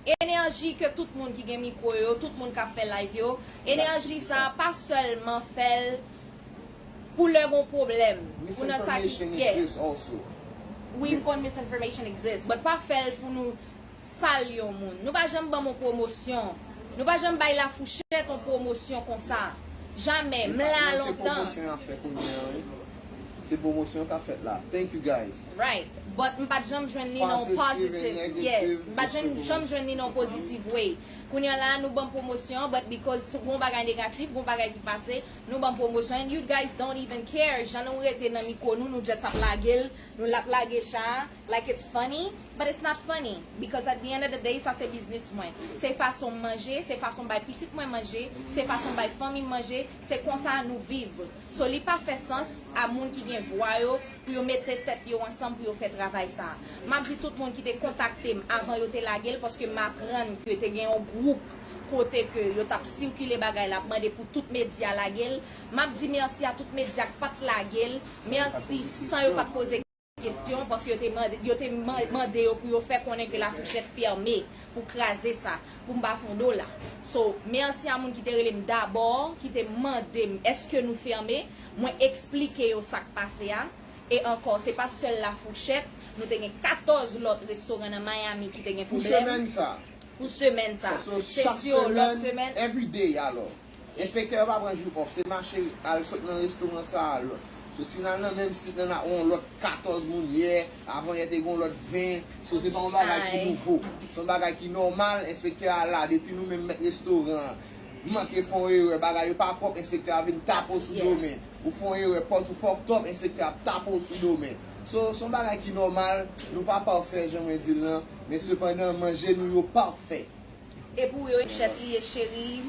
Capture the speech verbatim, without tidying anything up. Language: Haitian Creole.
Enèji ke tout moun ki gen mikwo yo, tout moun k ap fè live yo, enèji sa a pa sèlman fè l pou lè gon pwoblèm, pou nan sa ki, yeah. Wi, m konn misinformation exist, but pa fè l pou nou sal yon moun. Nou pa janm ban m yon pwomosyon. Nou pa janm bay Lafouchèt yon pwomosyon konsa. Jamè. M la lontan. Se pwomosyon y ap fè kounye a, wi. Se pwomosyon k ap fèt la. Thank you, guys. Right. But m pa t janm jwenn ni non positive. Yes. M pa t janm, janm jwenn ni non positive way. Kounye a la, nou ban m pwomosyon, but because gon bagay negatif, gon bagay ki pase, nou ban m pwomosyon. And you guys don't even care. Jan nou rete nan mikwo nou, nou just ap lage l, nou l ap lage cha a, like it's funny, but it's not funny. Because at the end of the day, sa se biznis mwen. Se fason m manje, se fason m bay pitit mwen manje, se fason m bay fanmi m manje, se konsa nou viv. So, li pa fè sans a moun ki gen vwa yo pou yo mete tèt yo ansanm pou yo fè travay sa a. M ap di tout moun ki te kontakte m avan yo te lage l, paske m aprann ke te gen yon gwoup kote ke yo t ap sikile bagay la, ap mande pou tout medya lage l. M ap di mèsi a tout medya k pa t lage l, mèsi san yo pa t poze kesyon, paske yo te mande, yo te man- mande yo pou yo fè konnen ke Lafouchèt fèmen, pou kraze sa, pou m pa fè yon dola. So, mèsi a moun ki te rele m dabò, ki te mande m, èske nou fèmen? Mwen eksplike yo sa k pase a. E ankò, se pa sèl Lafouchèt, nou te gen katòz lòt restoran nan Miami ki te gen pwoblèm. Pou semèn sa. Pou semèn sa. So, so, se chak sou lòt semèn, semèn, every day, alò. Enspektè yo pa pran jou off. Se mache al sot nan restoran sa a, al lòt. So, si n al nan menm sit nan, n ap wè yon lòt katòz moun yè, avan yè te gen yon lòt ven. So, se pa yon bagay ki nouvo. Se yon bagay ki nòmal, enspektè a la, depi nou menm mèt restoran an manke fè yon erè, bagay yo pa pwòp, enspektè a vin tape w sou do men. Ou fè yon erè, pòt ou fucked up, enspektè a ap tape w sou do men. So, se yon bagay ki nòmal, nou pa pafè, jan mwen di l lan, men sepandan, manje nou yo pafè. E pou yo, chèt li ye, cheri.